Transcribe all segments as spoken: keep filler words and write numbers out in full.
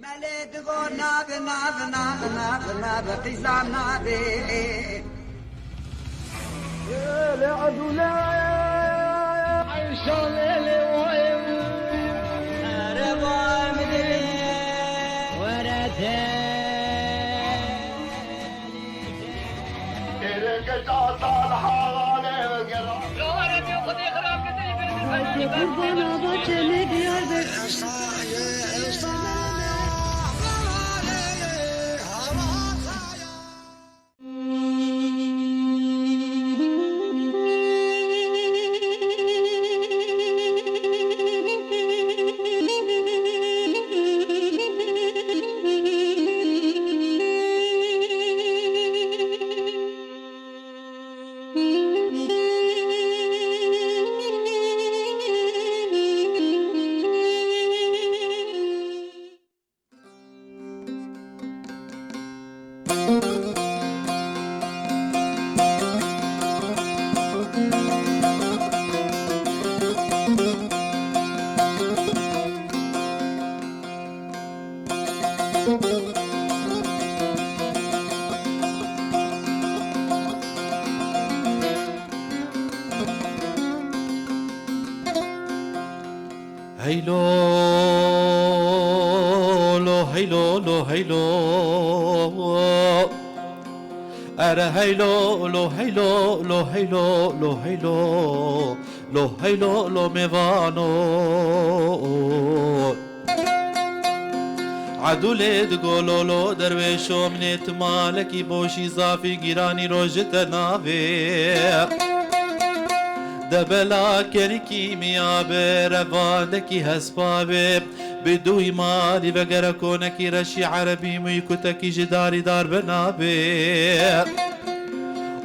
Melê digo nabe, nabe, nabe, nabe, nabe, qîza nabe. Lê edû lê, eyşa lê lê wayê. Ereba min ê, were te. Qurbana Baçeli Diyarbekir. Heylo, lo, heylo, lo, heylo. Ere heylo, lo, heylo, lo, heylo, lo, heylo. Lo, heylo, lo, mêvano. Edû lê digo lo, lo, derwêşo, min ê ti malekî boşî zafî gîranî rojite navê. Debela kerikî miya be, revandekî hespa be, bi dûyî malî vegere konekî reşî erebî mûyî kutekî ji darî dar be nabe.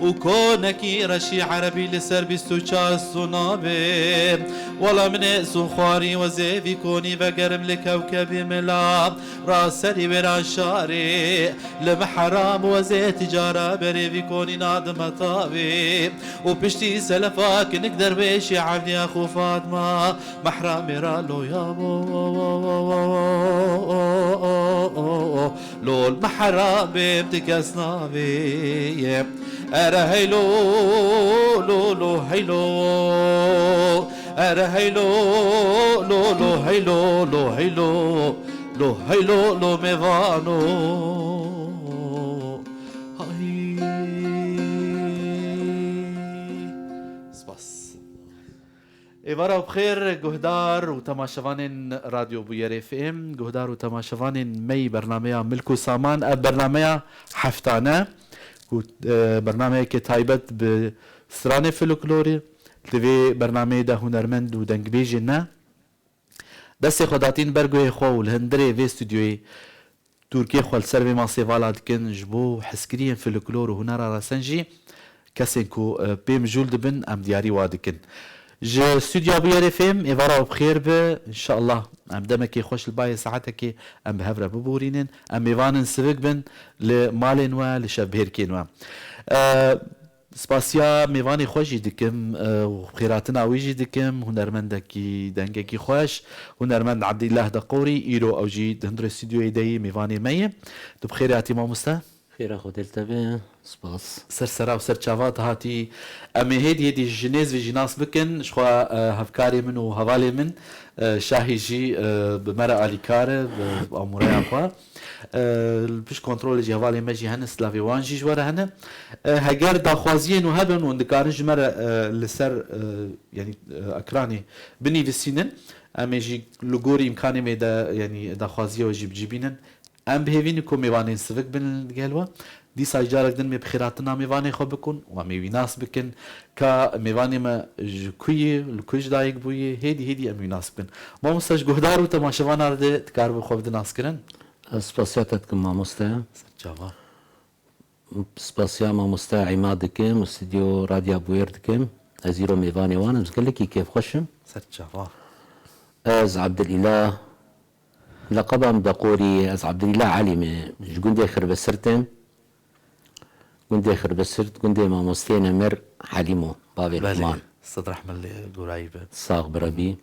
Û konekî reşî erebî li ser bîst û çar sûna be. Wela min ê sûn xwarî wezê vî konî vegerim li kewkebî mila. Raserî wêran şarê li mehram wezê ticara berê vî konî nadime tavê. Û piştî selefa kinik derwêşê evdiya xwe Fatma. Mehramê ra loya wo, wo, wo, wo, wo, wo, wo, wo, wo, wo. Lol mehramê ti kes navê ye. Ere heylo, lo, lo, heylo. Ere heylo, lo, lo, heylo, lo, heylo. Lo, heylo, lo, mêvano. Hay. Spas. Êvara bi xêr, guhdar û temaşevanên Radyo Bûyer F M, guhdar û temaşevanên me yî bernameya Milk û Saman, ev bernameya heftane, ku, e, bernameyeke taybet bi stranê folklorê, di vê bernameyê de hunermend û dengbêjê ne destê xwe datîn ber guhê xwe û li hundirê vê stûdyoyê Tûrkê xwe li ser vê masê vala dikin, ji bo hezkiriyên folklor û hunera resen jî kesên ku, e, pê mijûl dibin, em diyarî wa dikin. Ji stûdya Bûyerê F M êvara we bi xêr be. Înşallah em demekê xweş li bayê saetekê em bi hev re biborînin. Em mêvanên sivik bin li malên we, li şevbêrkên we. E, Spasiya mêvanê xwe jî dikim, e, û xêratina wî jî dikim. Hunermendekî dengekî xweş, hunermend Ebdîllah Deqorî, îro ew jî di hundirê stûdyoyê de yî, mêvanê me ye. Tu bi xêrê hatî mamoste. Xêra Xwedê li te be. Spas. Ser sera û ser çava te hatî. Em ê hêdî hêdî ji nêz ve jî nas bikin. Ji xwe, e, hevkarê min û hevalê min, e, Şahî jî, e, bi me re alîkar e, bi, bi amûreya xwe. E, li pişt kontrolê jî hevalên me jî hene, silavê wan jî ji we re hene. E, heger daxwaziyên we hebin, hûn dikarin ji me re, e, li ser, e, yanî, e, ekranê binivîsînin. Em ê jî li gorî îmkanê me de, yanî daxwaziya we jî bicîbînin. Em bi hêvî ne ku mêvanên sivik bin gel we. Dîsa jî carek din me bi xêratina mêvanê xwe bikun û em ê wî nas bikin. Ka mêvanê me ji ku ye, li ku ji dayik bûye, hêdî hêdî em wî nas bikin. Mamoste, ji guhdar û temaşevana re de dikaribin xwe bidin naskirin? Ez spasiya te dikim mamoste. Ser çava. Spasiya mamoste Îmad dikim û stûdyo Radya Bûyer dikim. Ez îro mêvanê wan im, ez gelekî kêfxweş im. Ser çava. Ez Ebdilîlah, leqeba min Deqorî ye, ez Ebdilîlah Elî me, ji gundê Xirbesirt im. Gundê Xirbesirt, gundê mamosteyê Nemir Helîmo, bavê Belê, Luqman. Sed rehmet li gorayî be. Sax bi Rebî.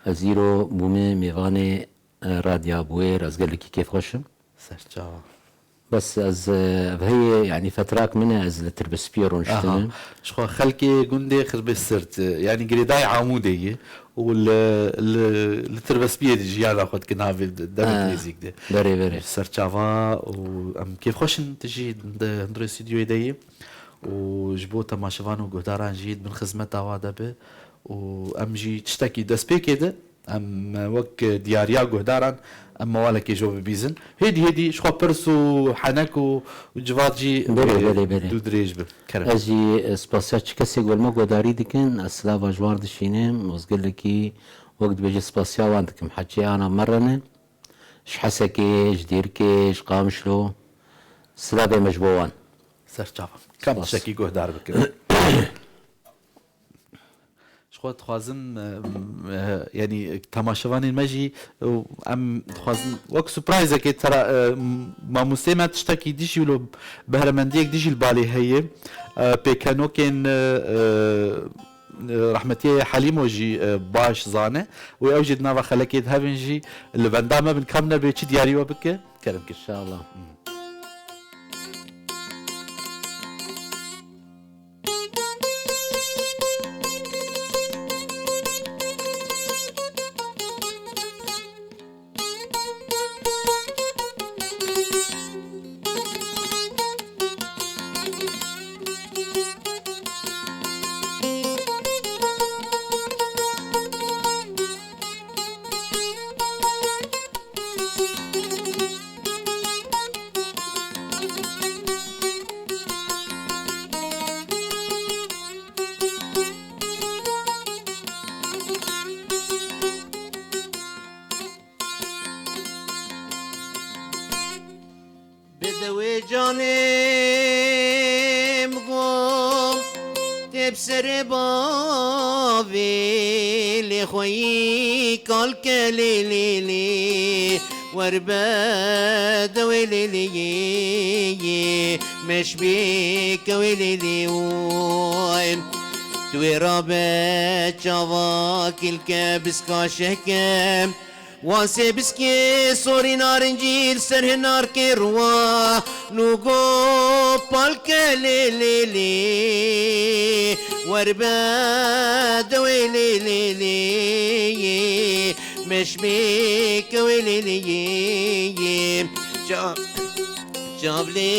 Ez îro bûme mêvanê, e, Radya Bûyêr, ez gelekî kêfxweş im. Serçava. Bes ez, e, ev heye, yanî fetrak min e, ez li Tirbespiyê rûniştine. Aha. Ji xwe xelkê gundê Xirbê Sirt, e, yanî girêdayê Amûdê ye û li, li, li Tirbespiyê de jiyana xwe dike navê de, demê Ha. nêzîk de. Berê, berê. Serçava û em kêfxweş in tu jî di hundirê stûdyoyê de yî û ji bo temaşevan û guhdaran jî di bin xizmeta wa de be û em jî tiştekî destpêkê de em wek diyariya guhdaran em mewalekê ji we bibîzin. Hêdî hêdî ji xwe pirs û henek û, û civat jî Belê, e, belê, belê. dû dirêj bin. Kerem. Ez jî, e, spasiya çi kesê ku li me guhdarî dikin, ez silava ji wan dişînim û ez gelekî wek dibêje spasiya wan dikim. Heçê ana me re ne. Ji Hesekê, ji Dêrikê, ji Qamişlo. Silavê me ji bo wan. Serçava. Kam Spas. tiştekî guhdar bikin. Ji xwe dixwazim, e, e, yanî temaşevanên me jî, e, em dixwazin wek surprizekê tera, e, mamostê me tiştekî dijî wilo behremendiyek dijî li balê heye. E, pêkenokên, e, e, Rehmetiyê Helîmo jî, e, baş zane û ew jî di nava xelekê de hevin jî li venda me bin, kam nebe çi diyarî we bike, kerem kir. İnşallah. Bi dewê canê min got, tê bi serê bavê lê xweyî kalke lê lê lê. Wer be dewê lê lê yê, meşbê kewê lê lê oy. Tu wê rabe çava kilke biska şehke. Wan sê biskê sorî narincî li ser hinarkê ruwa nû go palke lê lê lê. Wer be dewê lê lê lê. Meşmê kewê lê lê yê. Ça-, çav lê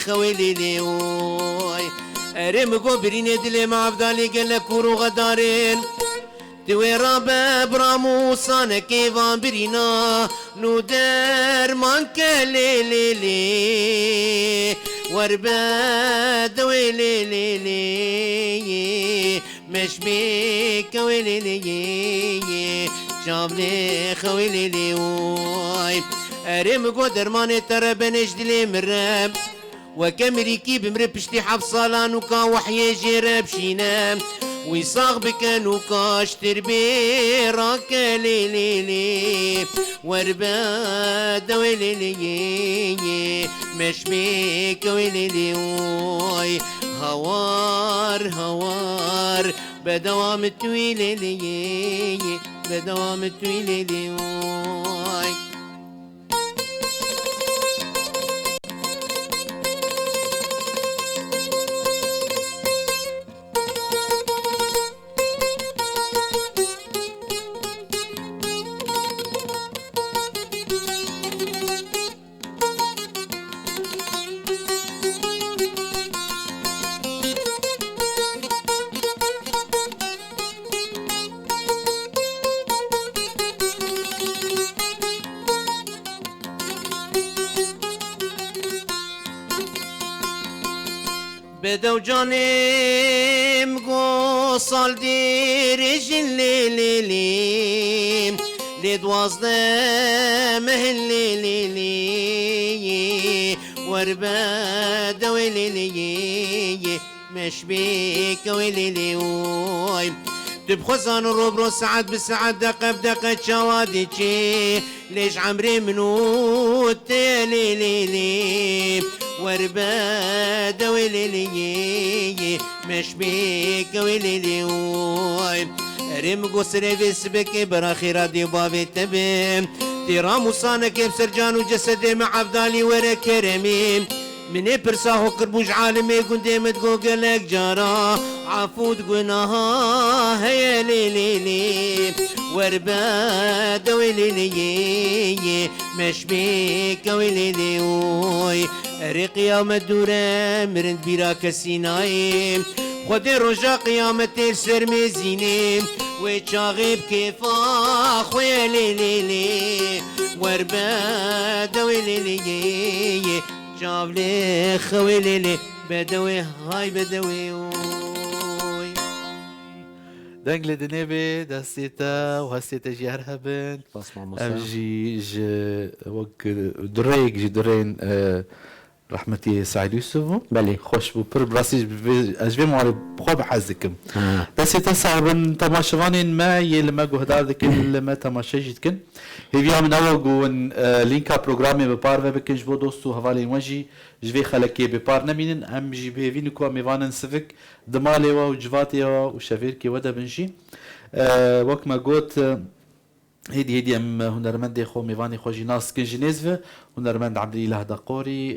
xewê lê lê oy. Erê min go birînê dilê me evdalê gelek kûr û xedarên. Ti wê rabe bira Mûsa nekê van birîna, nû derman ke lê lê lê. Wer be dewê lê lê lê. Meşmê kewê lê lê yê. Çav lê xewê lê lê oy. Erê min got dermanê te re benê ji dilê min re. Weke mirîkî bimre piştî heft salan û ka wehyê jê re bişîne. Wî sax bike nû ka ji tirbê rake lê lê lê. Wer be dewê lê lê yê yê. Meşmê kewê lê lê oy. Hawar hawar bedewam tu wî lê lê yê yê. Bedewam tu wî lê lê oy. Bedew canê min go sal dirêjin lê lê lê. Lê duwazdeh mehin lê lê lê. Wer be dewê lê lê yê. Meşbê kewê lê lê oy. Tu bi xwe zan ro bi ro saet bi saet deqe bi deqe çawa diçê. Lê ji emrê min û te lê lê lê. Wer be dewê lê lê yê yê. Meşbê kewê lê lê oy. Erê min go serê vê sibekê bera xêra dê bavê te be. Tê ramûsaneke bi ser can û cesedê me Evdalî were keremê. Min ê pirsa xwe kir bû ji alimê gundê min digo gelek cara, efû di gunaha heye lê lê lê. Wer be dewê lê lê yê yê, meşbê kewê lê lê oy. Erê qiyamet dûr e, mirin bîra kesî nayê. Xwedê roja qiyametê li ser mêzînê, wê çaxê bi kêfa xwe ye lê lê lê. Wer be dewê lê lê yê yê, çav lê xewê lê lê, bedewê hay bedewê oy. Deng li dinê bê, destê te û hestê te jî her hebin. Spas mamoste. Ev jî ji wek dureyek ji dureyên, e, Rehmetî Seîd Yusuf bû. Belê. Xweş bû. Pir bi rastî ji vê, ez ji vê malê bi xwe bi hez dikim. Ha. Destê te sax bin, temaşevanên me yê li me guhdar dikin, li me temaşe jî dikin. Hêviya min ew e ku hûn, e, lînka programê bi parve bikin ji bo dost û hevalên we jî ji vê xelekê bêpar nemînin. Em jî bi hêvî ne ku em mêvanên sivik di malê we û civatê we û şevêrkê we de bin jî. E, wek me got, e, Hêdî hêdî em hunermendê xwe, mêvanê xwe jî nas dikin ji nêz ve. Hunermend Ebdîlîlah Deqorî,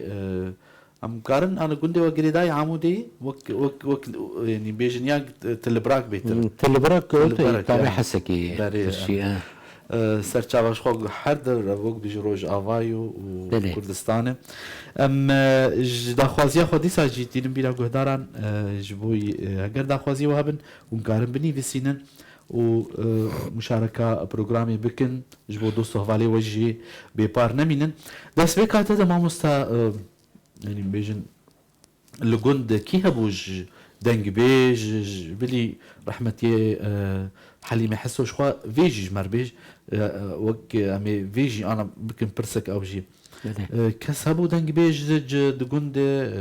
e, em karin ana gundê we girêdayî Amûdê, wek, wek, wek, yanî bêjin ya Tilibrak bêtir. Hmm, Tilibrak, Tilibrak, tabê ya. Hesekê Berê, tirşî, em, e. E, serçava ji xwe her der, wek bijî Rojavayê û, û Belê. Kurdistanê. Em, e, ji daxwaziya xwe dîsa jî tînin bîra guhdaran, e, ji bo, e, heger daxwaziyê we hebin, hûn karin binivîsînin. û, e, muşareka programê bikin, ji bo dost û hevalê we jî bêpar nemînin. Dest vê kate de mamosta, e, yanî bêjin li gund kî hebû ji dengbêj, ji bilî rehmetiyê, e, Helîmê Heso ji xwe vê jî ji me re bêj, e, e, wek em ê vê jî ana bikin pirsek ew jî. Belê. E, kes hebû dengbêj di, di gund de, e,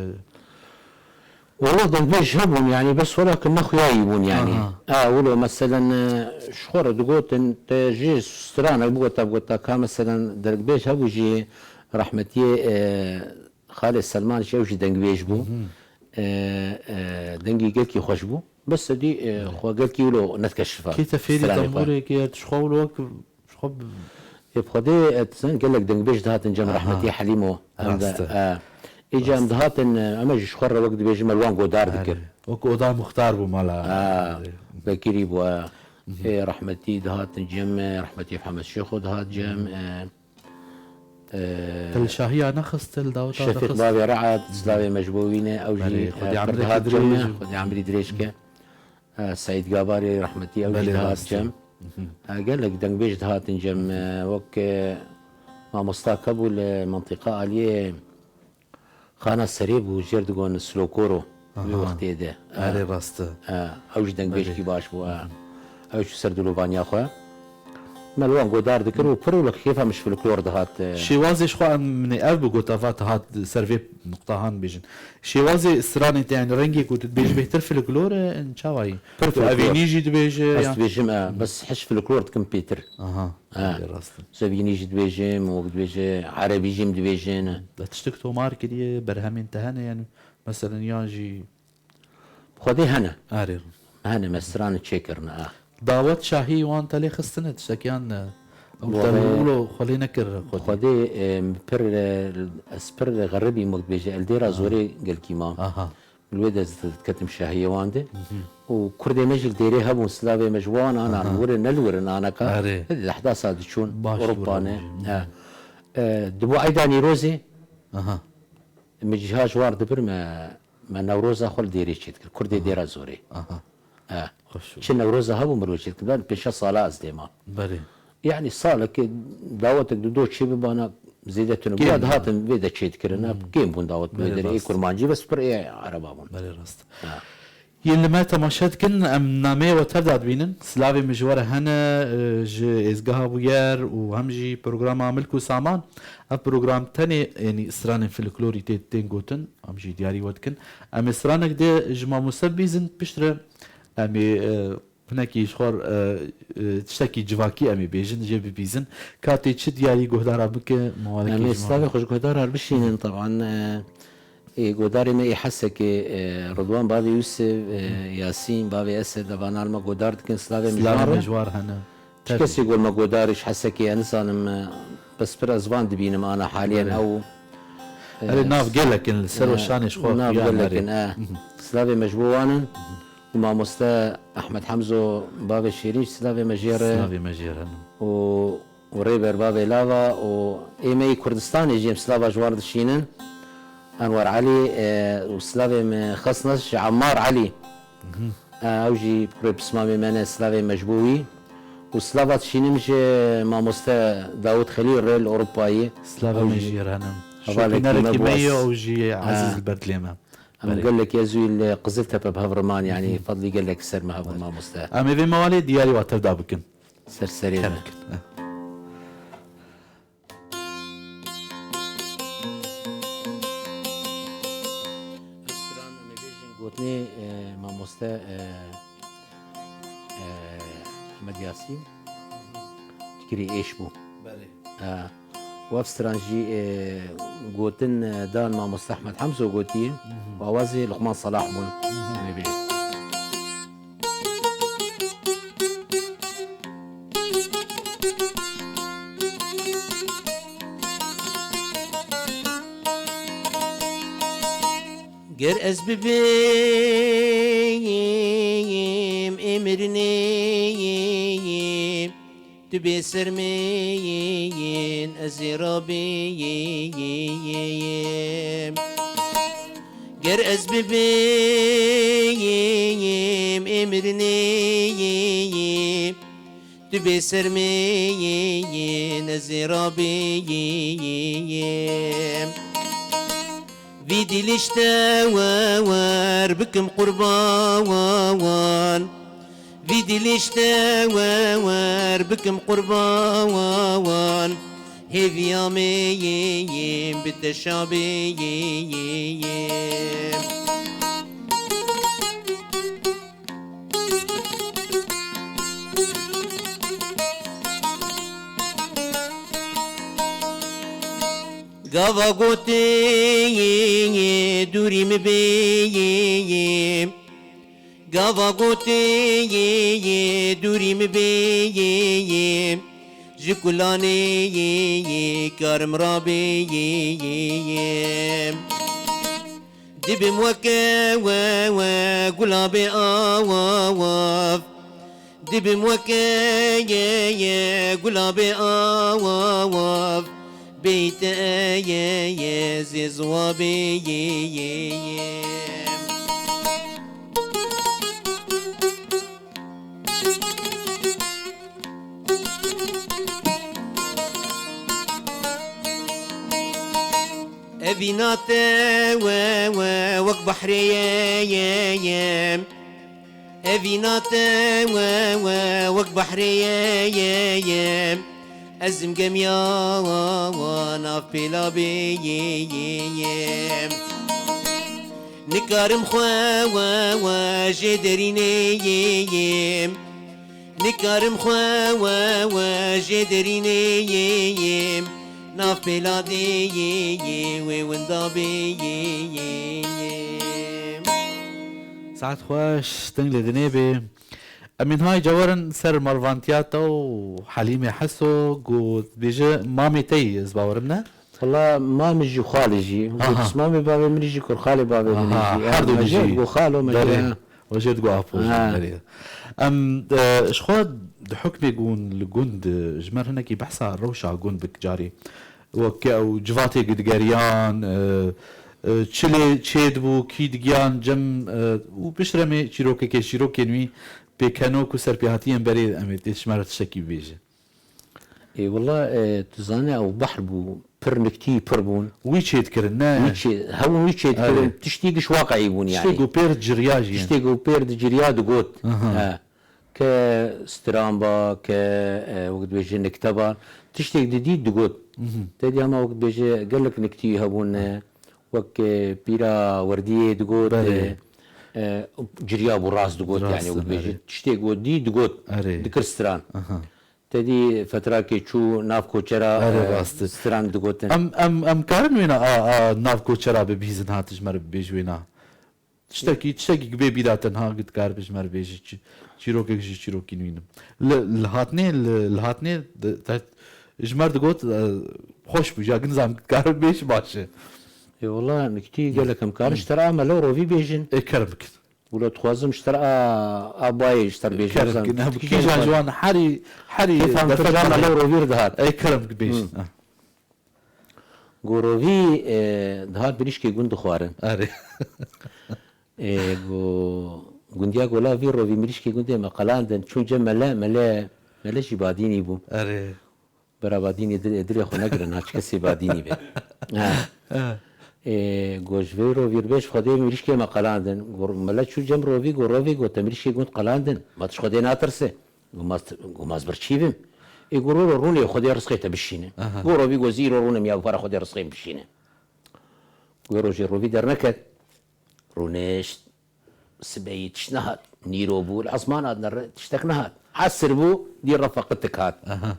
Wele dengbêj hebûn, yanî bes welakin ne xuyayî bûn, yanî. Aha. A, wilo meselen, e, ji xwe re digotin, te jê stranek bigota, bigota ka meselen dengbêj hebû jî, rehmetiyê, e, Xalê Selman jî ew jî dengbêj bû. Mhm. E, e, dengî gelkî xweş bû. Bes te dî, e, Evet. xwe gelkî wilo nedike şifa. Kê te fêrî stranê xwe. Tembûrê kir, ji xwe wilo wek Xwe bi- Ê, bi Xwedê, e, tu zanî gelek dengbêj dihatin cem Aha. rehmetî Helîmo. Em de, Rast e. e, ê cem Rast e. dihatin, e, em jî ji xwe re wek dibêjim, me li wan godar dikir. Erê. Wek oda muxtar bû mala. Ha, Erê. Bekirî bû, e. Mhm. Ê, rehmetî dihatin cem, e, rehmetî Hemed Şêxo dihat cem, Mhm. e, e, Te li şahiya nexist, te li daweta Şefîq nexist? Bavê Re'ad, silavê me ji bo wî ne, ew jî, Berê, e, Xwedê pir emrê dihat te cem, dirêj. Xwedê emrî dirêj ke. E, Seîd Gabarê rehmetî ew jî Belê, dihat rast e. cem. Mhm. E, gelek dengbêj dihatin cem, e, wek, e, mamosta ke bû li mentiqa aliyê Xana Serê bû, jêr digon Slokoro wî Aha. wextê de. E, Erê rast e. e, ew jî Belê. dengbêjkî baş bû. E. Mhm. Ew çû ser dilovaniya xwe. Me li wan godar dikir û pir û li kêfa min ji folklor dihat, e. Şêwazê ji xwe em minê ev bigota va dihat ser vê nuqtahan bêjin. Şêwazê stranê te, yani rengê ku tu dibêjî bêhtir folklor e, in çawa yî? Pir Tu folklor. evînî jî dibêje, Ez yan? dibêjim, e, bes hiş folklor dikim pêtir. Aha, Ha. belê rast e. Zevînî jî dibêjim, û dibêje, erebî jî em dibêjin. Te tiştek tomar kiriye, berhemên te hene, yani, meselen, yan jî Xwedê hene. Erê. Hene, me stran çêkirine, a. Dawet şahî wan te lê xistine, tiştekiyan, e, ew Were- te wilo xwe lê nekir Xwedê. Xwedê, e, pir, e, ez pir xeribî, wek dibêje, el dêra Aha. zorê gelkî ma. Aha. Li wê de ez diketim şahiyê wan de. Mhm. Û kurdê me jî li dêrê hebûn, silavê me ji wan anan, Aha. wirin, ne li wirin anaka. Erê. Hedi dehda sa diçûn, Baş Ewropa ne. Ewropa. Mhm. E, e, di bo eyda Nîrozê, Aha. Min cîha ji war dibir me, me Newroza xwe li dêrê çêdikir. Kurdê Aha. dêra zorê. Aha. E, Xweş û çi Newroza hebû mirov çêdikir. Ben pênc şeş sala ez dêma. Belê. Yani salek dawetek du do çê bibana zêde tune. Kêm Bûya bûn. dihatin vê de çêdikirin. Hmm. Kêm bûn dawet Belê, vê derê. Ê rast. kurmancî bes pir ê ereba bûn. Belê rast. Ha. Yên li me temaşe dikin, em nameyê we tev de dibînin. Silavê min ji we re hene, e, ji êzgeha Bûyer û hem jî programa Milk û Saman. Ev program tenê, yanî stranên folklorî tê, tên gotin, em jî diyarî we dikin. Em ê stranek dê ji mamoste bibîzin, piştre em ê, e, hinekî ji xwe, e, e, tiştekî civakî em ê bêjin, jê bibîzin. Ka tê çi diyarî guhdara bike, mewalekê Em ê ji me silavê re. xwe ji guhdara re bişînin, teban, e, Ê godarê me ê Hesekê, e, Ridwan bavê Yusuf, e, Yasîn bavê Esed, evanan me godar dikin, silavê Silavê mijwar re. mijwar hene. Çi Tabii. kesê gol me godarî ji Hesekê, ez nizanim, e, bes pir ez van dibînim ana haliyen Belê. ew, e, Erê, nav gelek in li ser e, şanê ji xwe nav xuya gelek in, nare. e. Mhm. Silavê me ji bo wan in. Û mamoste Ehmed Hemzo, bavê Şêrîn, silavê me jê re. Silavê me jê re. Û, û Rêber bavê Lava û ê me yê Kurdistanê jî em silava ji wan dişînin. Enwer Elî, e, û silavê me xesna ji Emmar Elî. Mhm. E, ew jî kurê pismamê me ne, silavê me ji bo wî. Û silava dişînim ji mamoste Dawud Xelîl re li Ewropayê. Silavê Ew me jî jî re ne. hevalekî me Şopînerekî bû me ye, ez. ew jî Ha. ezîz li ber dilê me. Em Belê. gelekî ez wî li Qiziltepe bi hev re man, yanî fedlî gelek ser me hebû mamoste. Em ê vê mewalê diyarî wa tev da bikin. Ser serê me. Kerem kin. Ev stran em ê bêjin gotinê, e, mamoste, e, e, Ehmed Yasîn, fikirî êş bû. Belê. E, û ev stran jî, e, gotin, e, dan mamoste Ehmed Hemzo gotî, Mhm. û awazê Luqman Salah bûn. Mhm. Em ê bêjin. Ger ez bibêm ê mirinê, tu bê ser me yên ez ê rabêm. Ger ez bibêm ê mirinê, tu bê ser me yên ez ê rabêm. Vî dilî ji te we wer bikim qurban. Vî dilî ji te we wer bikim qurban. Hêviya me yên bi te şabê. Gava gotê dûrî min bê, gava gotê dûrî min bê, ji kulanê karim rabê. Dibim weke we, we gulabê awav. Dibim weke ye, ye gulabê awav. Bêyî te ye, ye zê ziwabê ye, ye, ye. Evîna te we, we wek behrê ye, ye, ye. Evîna te we, we wek behrê ye, ye, ye. Ez im gemiya wa, wa nav pêla bê, ye, ye, ye. Nikarim xwe we, we jê derînê, ye, ye. Nikarim xwe we, we jê derînê yê, yê. Nav pêla dê yê, yê, wê winda bê yê, yê, yê. Saet xweş, deng li dinê bê. Em ê niha ca werin ser malvantiya te û Helîmê Heso, ku dibêje mamê te yî, ez bawerim ne? Wela mamê jî, xalê jî. Aha. Got, mamê bavê min jî, kurxalê bavê min Aha, jî. Her du me jî. Got xalo me Berê. Jî, ha. We jê digo apo jî, Ha. berê. Em, e, ji xwe di hukmê ku hûn li gund, e, ji me re hinekî behsa rewşa gund bik carî. Wek ew civatê ku digeriyan, e, e, çi lê çêdibû, kî digiyan cem, e, û piştre em ê çîrokekê, çîrokên wî pêk heno ku serpêhatiyên berê em ê tê ji me re tiştekî bibêje. Ê, wela, e, tu zanî ew behr bû, pir niktî pir bûn. Wî çêdikirin, ne? Wî çê-, hewin wî çêdikirin, Erê. Tiştî giş waqiî bûn, Tiştê yanî. Ku pêr di cirya jî ye. Tiştê ku pêr di cirya digot. Aha. He. Ke stran ba, ke, e, wek dibêje nikte ba. Tiştêk didî digot. Mhm. Te dî hema wek dibêje gelek niktî hebûn, e, wek, e, pîra werdiyê digot, Belê. e, e, cirya bû rast digot, Rast, yanî wek dibêje erê. Tiştê ku dî digot, Erê. dikir stran. Aha. Te dî fetrakê çû nav koçera, Erê, e, rast e. Stran digotin. Em, em, em karin wêna a, a, nav koçera bibihîzin ha tu ji me re bibêj wêna. Tiştekî, tiştekî bê bîra te niha dikar bi ji me re bêjî, çi-, çîrokek ji çîrokî nû in. Li, li hatinê, li, li hatinê de, te, ji me re digot, e, xweş bû, ya nizam dikar bêjî baş e. Ê wela, mi kitî gelek em karin ji te re a mele û rovî bêjin. Ê kerem bikin. Wilo dixwazim ji te re a, a bayê ji te re bêjim. Kerem bikin. Em kîjan ji wan herî, herî kêfan defet kir, mele û rovî re dihat. Ê kerem bikin bêjin. Gorovî, e, dihat mirîşkê gund dixwarin. Erê. E, go, gundiya gola vî rovî mirîşkê gundê me qelandin. Çûn cem mele, mele, mele jî badînî bû. Erê. Bera badînî dilê, dilê xwe negirin, ha, çi kesê badînî be. Ha. Ha. E, go ji vê rovî re bêj Xwedê mirîşkê me qelandin. Go, mele çû cem rovî, go rovî, go te mirîşkê gund qelandin. Ma tu ji Xwedê natirse? Go ma ez, go ma ez birçî bim. Ê go ro ro rûnê Xwedê rizqê te bişîne. Aha. Go rovî go zî îro rûnim ya para Xwedê rizqê min bişîne. Go rojê rovî derneket. Rûnişt. Sibeyî tişt nehat. Nîro bû. Li esman hat nere tiştek nehat. Esir bû. Dî refa qitik hat. Aha.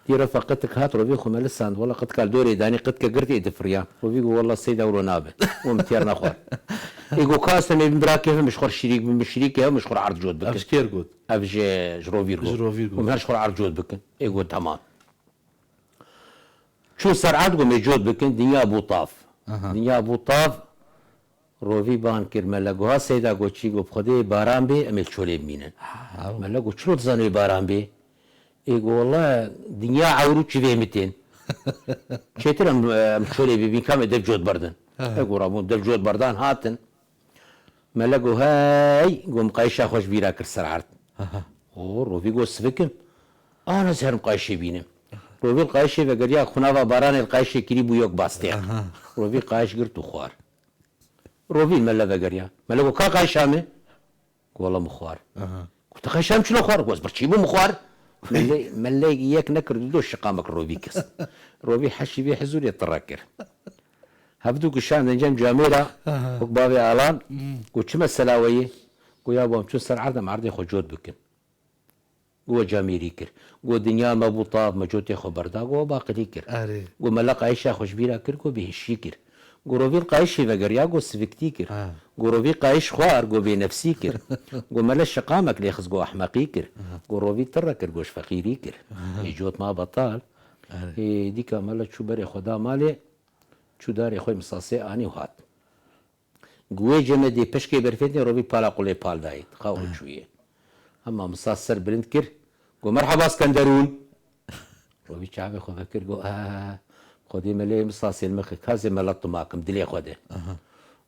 Dî refa qitik hat. Rovî xwe melisand. Wela qitka li dorê danî qitke girt ê difiriya. Rovî go wela seyda wilo nabe. Û min têr nexwar. Ê go ka ez tenê bim bira kêfim, ji xwe re şirîk bim, şirîkê hev, ji xwe re erd cot bikin. Ev ji kê re got? Ev ji, ji rovî re got. Ji rovî re got. Û min her ji xwe re erd cot bikin. Ê got, temam. Çû ser erd, got, mê cot bikin, dinya bû tav. Aha. Dinya bû tav, rovî ban kir, mele got, ha seyda, got, çi? Got, bi Xwedê baran bê, em ê li çolê bimînin. Ha. Mele got, çilo dizanî wê baran bê? Ê got, wela dinya ewr û çivê min tên. Çêtir em, em çolê bibîn, ka em ê dev cot berdin. Aha. Ê got, rabûn, dev cot berdan hatin. Mele got, hey, got, min qayişa xwe ji bîra kir ser erd. Aha. O, rovî got, sivikim. Ana ez herim qayişê bînim. Rovî li qayişê vegeriya, xwe nava baranê li qayişê kirî bû yok bastêq. Aha. Rovî qayiş girt û xwar. Rovî mele vegeriya. Mele got, ka qayişa min? Got, wela min xwar. Aha. Got, te qayişa min çilo xwar? Got, ez birçî bûm, min xwar. Mele, mele yek nekir, du do şiqamek rovî kist. Rovî heşî vê hizûrê tire kir. Hevdu kişandin cem camêra, aha, wek bavê Alan, hmm, got, çi mesela we ye? Got, ya bo em çûn ser erd, em erdê xwe cot bikin. Got, we camêrî kir. Got, dinya me bû tav, me cotê xwe berda, got, we baqilî kir. Erê. Got, mele qayişa xwe ji bîra kir, got, bêhişî kir. Got, rovî li qayişê vegeriya, got, siviktî kir. Ha. Got, rovî qayiş xwar, got, bênefsî kir. Got, mele şiqamek lê xist, got, ehmeqî kir. Ha. Got, rovî tire kir, got, ji feqîrî kir. Ha. Ê cot ma betal. Erê. Ê dîka mele çû berê xwe da malê, çû darê xwe misasê anî û hat. Guwê cemedê pişkê berfê tê rovî pala qulê pal dayê. Xaw çûyê. Hema misas ser bilind kir. Go, merheba Skenderûn. Rovî çavê xwe vekir, go, eh, Xwedê me lê misasê li min xwe, ka zê mela tu makim dilê xwe de. Aha.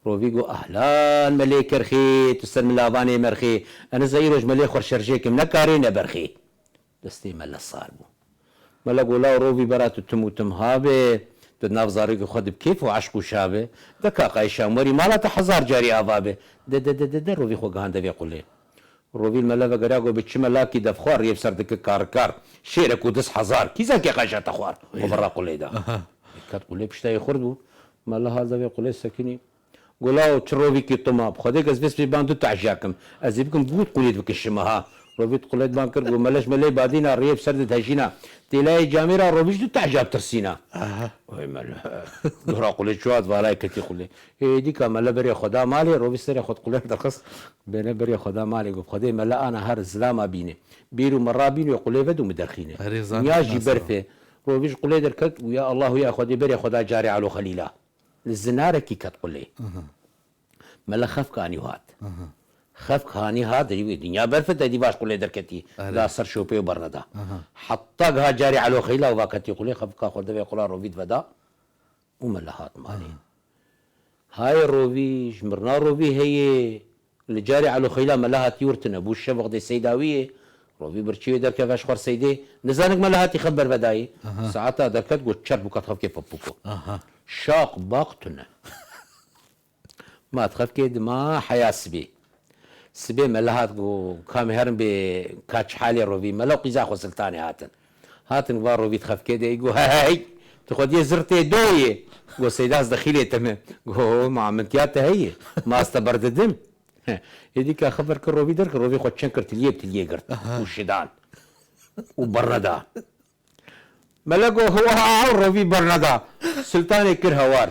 Rovî go, ahlan, melê kerxê, tu ser milavanê merxê. Eniza îroj melê xwe şerjê kim, ne karê ne berxê. Destê mele sar bû. Mele go, law rovî bera tu tim û tim habe, tu nav zarokê xwe di bi kêf û eşq û şabe. De ka qayşa werî mala te hezar carî ava be. De, de, de, de, de, rovî xwe gihande vê qulê. Rovî li mele vegeriya go, bi çi melakî devxwar rê bi ser dike karikar. Şêrek û dis hezar. Kî zan kê qayşa te xwar? Xwe bera qulê da. Aha. Ket qulê piştayê xurt bû. Mele hat devê qulê sekinî. Go, law çi rovîkî tu ma? Bi Xwedê ez vê sibê ban du tehca kim. Ez ê bikim gût qulê dibike şima ha. Rovî qulê diban kir, go, mele ji melê badîna rê bi ser de dihejîna. Têlayê camêra rovî ji du tehca bitirsîna. Aha. Oy mele. Dora qulê çuwa divalay ketî qulê. Ê dîka mele berê xwe da malê, rovî serê xwe qulê derxist. Bêne berê xwe da malê, go, bi Xwedê mele ana her zilama bîne. Bêr û me rabîne, qulê vedû min derxîne. Erê, zanî. Nya jî berfê. Rovî ji qulê derket û ya Allah û ya Xwedê berê xwe da carê Elo Xelîla. Li zinarekî ket qulê. Aha. Mele xefk anî hat. Aha. Xefk hanî hat, di wê dinya berf e, te dî baş qulê derketî. Erê. Da ser şopê û berneda. Aha. Heta giha carê Elo Xeyla û va ketî qulê, xefka xwe devê qula rovî diveda û mele hat malê. Aha. Hayê rovî, ji mirina rovî heye, li carê Elo Xeyla mele hatî wir tune bû, şev wextê seyda wî yê, rovî birçî wê derkeve ji xwe seydê, nizanik mele hatî xev bervedayî. Aha. Saeta derket got çerp û ket xefkê pepuko. Aha. Şaq baq tune. Ma dixefkê dima heya sibê. Sibê mele hat go, kamê herin bê kaç halê rovî, mele qîza xwe siltanê hatin. Hatin va rovî dixefkê de, go, hey, tu xwediyê zirtê doyê. Go, seyda ez dexîlê te me. Go, ma min tiya te heye. Ma ez te berdidim. Êdî ka xeber kir rovî derkir, rovî xwe çend kir, tiliyê bi tiliyê girt. Aha. Û şidan. Û berneda. Mele go, hiwa, rovî berneda. Siltanê kir hewar.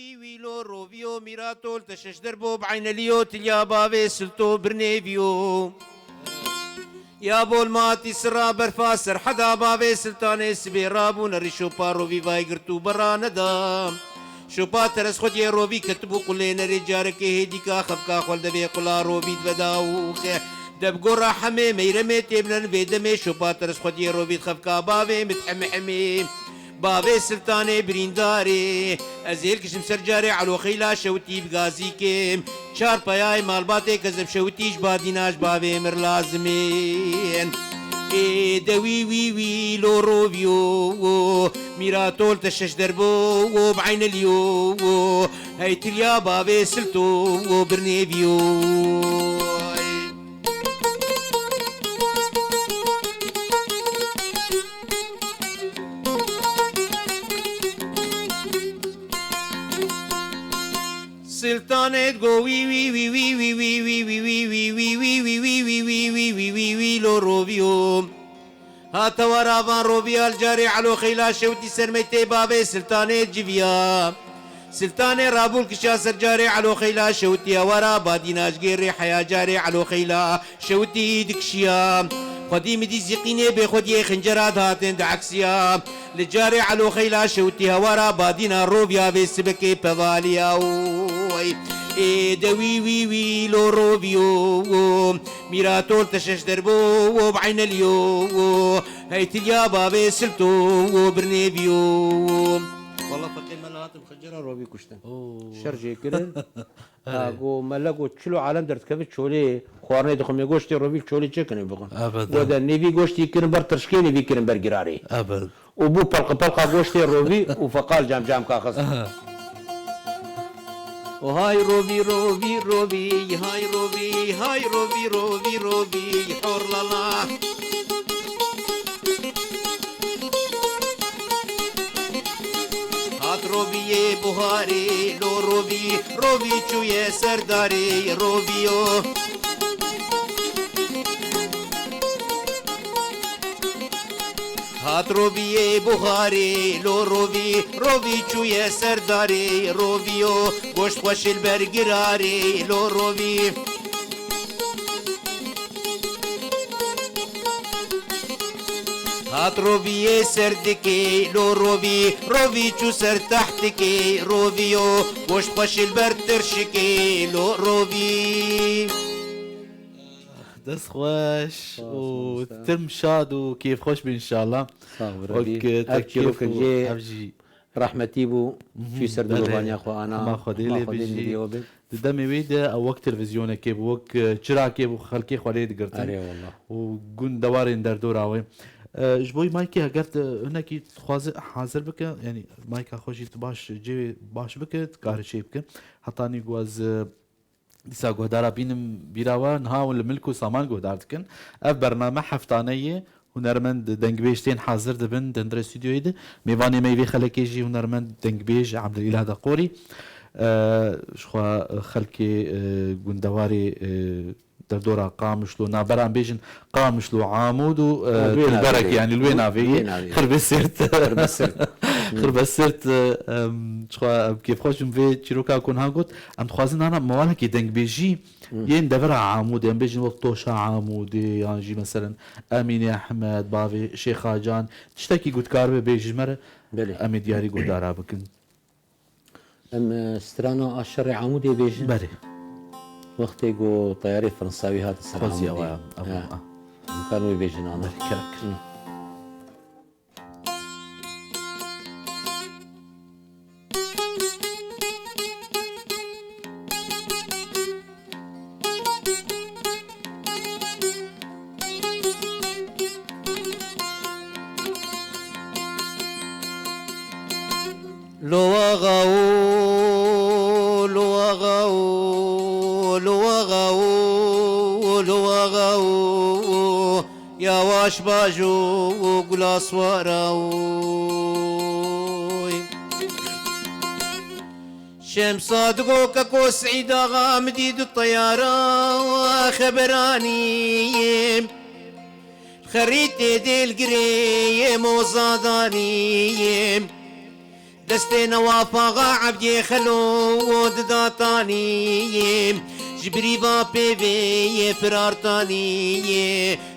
wî wî lo rovî yo, mîra tol te şeş derbo bi eynelî yo, tilya bavê silto birnêvî yo. Ya bol matî sira berfa serheda bavê siltanê sibê rabûne rî şopa rovî vay girt û berra neda. Şopa teres xwediyê rovî ketibû qulê nerê carekê hêdîka xefka xwe li devê qula rovî diveda û xe. De bi gora hemê meyremê tê bilen vê demê şopa teres xwediyê rovî xefka bavê mit hemhemê. Bavê siltanê birîndarê, ez ê likişim ser carê elo xeyla şewitî bi gazî kêm. Çar peyayê malbatê kezeb şewitî ji badîna ji bavê mir lazim ê. Ê de wî wî wî lo rovî yo, mîra tol te şeş derbo, bi eynelî yo, hey tilya bavê silto, birnêvî yo. Siltanê digo wî wî wî lo rovî yo. Hate wera van roviya li carê elo xeyla şewtî sermeytê bavê siltanê civiya. Siltanê rabûl kişa ser carê elo xeyla şewtî hewara badîna ji gêrê heya carê elo xeyla şewtî dikişiya. Xwedî midî zîqînê bê xwediyê xincera dihatin dieksiya. Li carê elo xeyla şewtî hewara badîna roviya vê sibekê pevaliya. Oy, ê de wî wî wî lo roviyo. Mîra tol te şeş derbo, bi eynelî yo. Hey tilya bavê silto, birnêvî yo. Wala feqê me li hatin xincera rovî kuştin. Oo. Şer jê kirin. Ha, go mele go çilo alem derdikeve çolê xwarnê dixwim, goştê rovî çolê çêkin ê bixwin. Ebed. Go de nêvî goştî kirin ber tirşkê, nêvî kirin ber girarê. Ebed. Û bû pelqi pelqa goştê rovî û feqal cam cam ka xist. Aha. O hay rovî, rovî, rovî, hay rovî, hay rovî, rovî, rovî, hor lala. Hat roviyê buharê, lo rovî, rovî çûye serdarê, roviyo. Hat roviyê buharê, lo rovî, rovî çûye serdarê, roviyo. Goşt xweş li ber girarê, lo rovî. Hat roviyê ser dikê, lo rovî, rovî çû ser tehtikê, roviyo, goşt xweş li ber tirşikê, lo rovî. Dest xweş Sağ ol, û mamoste. Tim şad û kêfxweş bin inşallah. Sağ ol, Wek, Rebî. e, Ev te kêf çîroka û cê ev jî. Rehmetî bû, Mhm, çû ser belê. Dilovaniya xwe ana. Hema Xwedê Hema lê Xwedê bijî. Li vê be. Di demê wê de ew wek televîzyonekê bû, wek, e, çirakê bû, xelkê xwe lê digirtin. Erê wallah. Û gundewarên derdora wê. E, ji bo mayke heger tu hinekî dixwaze hazir bike, yanî mayka xwe jî tu baş, cê wê baş bike, tu kare çê bike. Hetanî ku ez, e, dîsa guhdara bînim bîra we, niha hûn li milk û saman guhdar dikin. Ev bername heftane ye. Hunermend dengbêj tên hazir dibin di hundirê stûdyoyê de. Mêvanê me yê vê xelekê jî hunermend dengbêj Ebdulîlah Deqorî. E, ji xwe xelkê, e, gundewarê, e, derdora Qamişlo, navbera em bêjin Qamişlo, Amûd û, e, Ha, li wê navê Tilberek, de. yanî li wê Li navê wê ye. navê ye. Xirbesirt. Xirbesirt. Hmm. Xirbesirt, e, em, ji xwe em kêfxweş in vê çîroka ku niha got. Em dixwazin nana mewalekê dengbêjî Hı. yên devera Amûdê, em bêjin wek Toşa Amûdê, yan jî meselen Emînê Ehmed, bavê Şêxa Can, tiştekî ku dikaribe bê ji me re, Belê. em ê diyarî guhdara bikin. Em, e, strana a şerê Amûdê bêjin. Belê. Wextê ku teyarê Fransawî hate ser Xwezî Amûdê. ew, ew, Ha. ew. Em kan wê bêjin ana. Belê, kerek. Hı. Lo axa o, lo axa o, lo axa o, lo axa o. Yawaş bajo û gula swara oy. Şemsa digo keko Seîd Axa min dî di teyara xeberanî. Xerîtê dêlgirê yê mozadanî. Destê Newaf Axa Ebdiyê Xelo didatanî, ji birîva pêvê yê firartanî,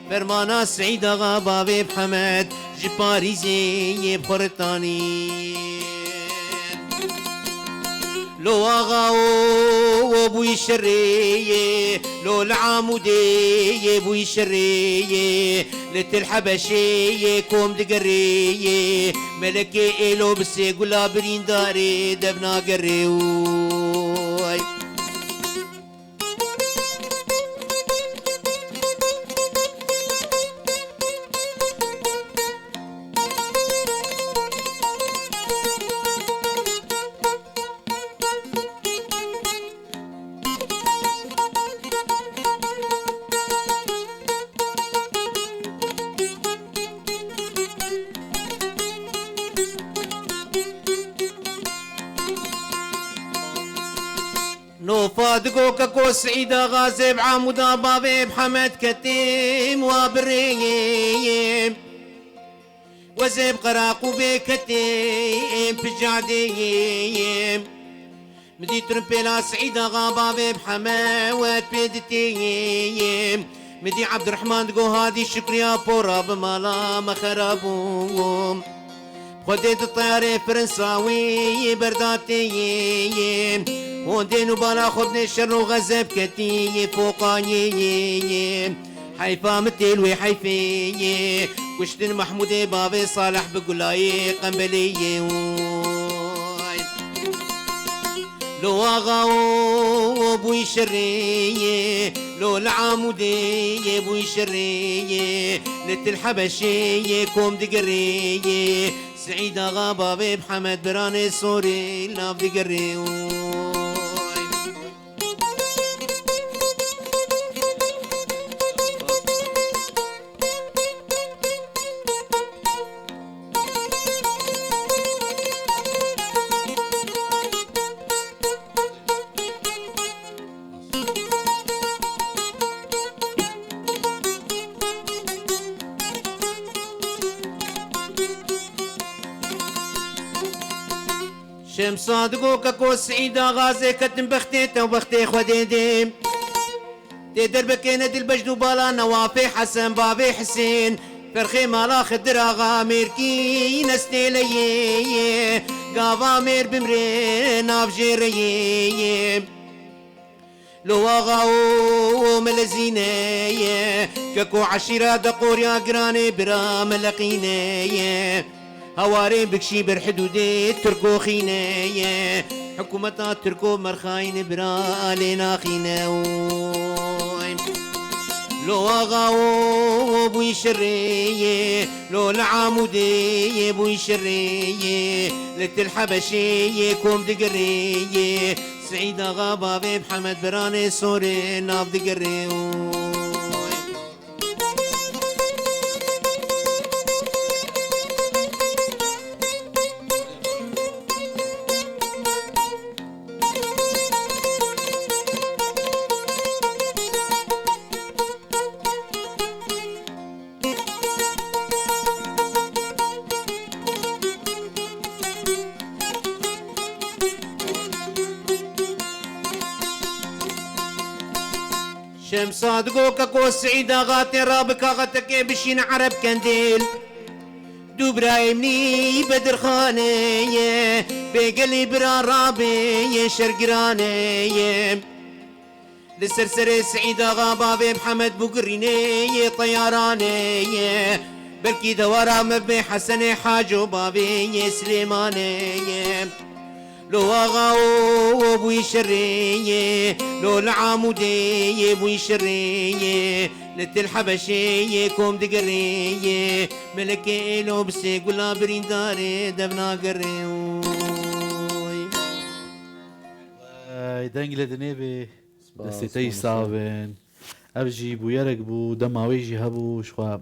fermana Seîd Axa bavê Mihemed ji Parîzê yê bi xwe re tanî. Lo axa o, o bûyî şerê yê, lo li Amûdê yê bûyî şerê yê, li Til Hebeşê yê kom digerê yê, melekê êlo bi sê gula birîndarê dev nagerê oy. Nofa digo keko Seîd Axa zêb Amûda bavê Mihemed ketêm wa birêyêm. Wezê bi qeraqûbê ketê ên pijadeyê. Mi dî tirimpêla Seîd Axa bavê bi heme wet pê diteyê. Mi dî Ebdurehman digo hadî şikriya pora bi mala me xera bûm. Xwedê di teyarê firinsa wî berdateyê. Hondên û bala xwe binê şer û xezeb ketî foqayê. Heyfa min têl wê heyfê yê. Kuştin Mehmûdê bavê Salih bi gulayê qembelê yê. Oy. Lo axa o bûyî şerê yê. Lo li Amûdê yê bûyî şerê yê. Li Til Hebeşê yê kom digerê yê. Seîd Axa bavê Mihemed biranê sorê nav digerê. Oy. Şemsa digo keko Seîd Axa zê ketin bextê te û bextê Xwedê dê. Tê derbekê ne dilbejd û bala Newafê Hesen bavê Hisên. Ferxê mala Xidir Axa mêrkî nestêleyê. Gava mêr bimrê nav jê reyê. Lo axa o, o melezîne ye, keko eşîra de qorya giranê bira meleqîne ye. Hewarê bikşî ber hidûdê Tirko xîne ye. Hikûmeta Tirko merxayîne bira lê naxîne oy. Lo axa o, o bûyî şerê ye, lo li Amûdê ye bûyî şerê ye, li Til Hebeşê ye kom digerê ye. Seîd Axa bavê Mihemed biranê sorê nav digerê oy. Şemsa digo keko Seîd Axa tê rabika xetekê bişîne Ereb Kendêl. Du birayê min î Bedirxanê ye, bêgelî bira rabê ye şergiranê ye. Li ser serê Seîd Axa bavê Mihemed Bûgirînê yê teyaranê ye. Belkî dewara me bê Hesenê Haco bavê yê Silêmanê ye. Lo axa o, o bûyî şerê ye. Lo li Amûdê yê bûyî şerê ye. Li Til Hebeşê yê kom digerê ye. Melekê êlo bi sê gula birîndarê dev nagerê oy. Ay, deng li dinê bê. Destê te yî sax bin. Ev jî bûyerek bû, dema wê jî hebû, ji xwe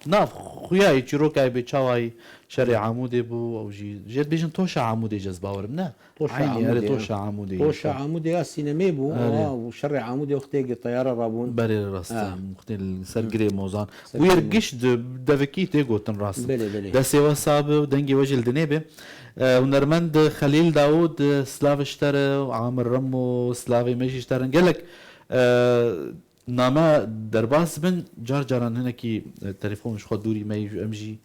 Na, xuya yê çîroka yê bê çawayî şerê Amûdê bû, ew jî, jê dibêjin Toşa Amûdê, ez bawerim, ne? Toşa Eynî, erê, Amûdê, Toşa ha. Amûdê yê Toşa xwe. Amûdê ya sînemê bû, Erê. Wa, û şerê Amûdê wextê teyara rabûn. Berê rast e, Ha. wextê li ser Hı. girê mozan. Ser Bûyer girê giş di devekî tê gotin rast. Belê, belê. Destê we sax be û dengê we jî li dinê be. E, hunermend Xelîl Dawûd, e, silavê ji te re, Amir Remo, silavê me jî ji te re. Gelek, e, Name derbas bin, car caran hinekî, e, telefon ji xwe dûrî me yî, em jî,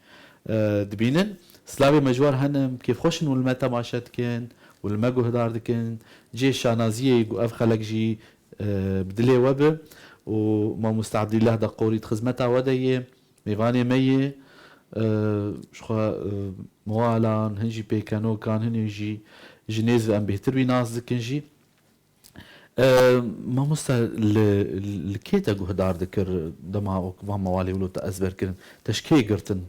e, dibînin. Silavê me ji we re hene, em kêfxweş in û li me temaşe dikin û li me guhdar dikin. Cihê şanaziyê ku ev xelek jî, e, bi dilê we be û mamoste Ebdîllah Deqorî di xizmeta we de ye, mêvanê me ye. E, ji xwe, e, moalan, hin jî pêkenokan, hinê jî ji nêz ve em bêhtir wî nas dikin jî. E, mamoste, li, li kê te guhdar dikir dema wek van mewalê wilo te ezber kirin? Te ji kê girtin?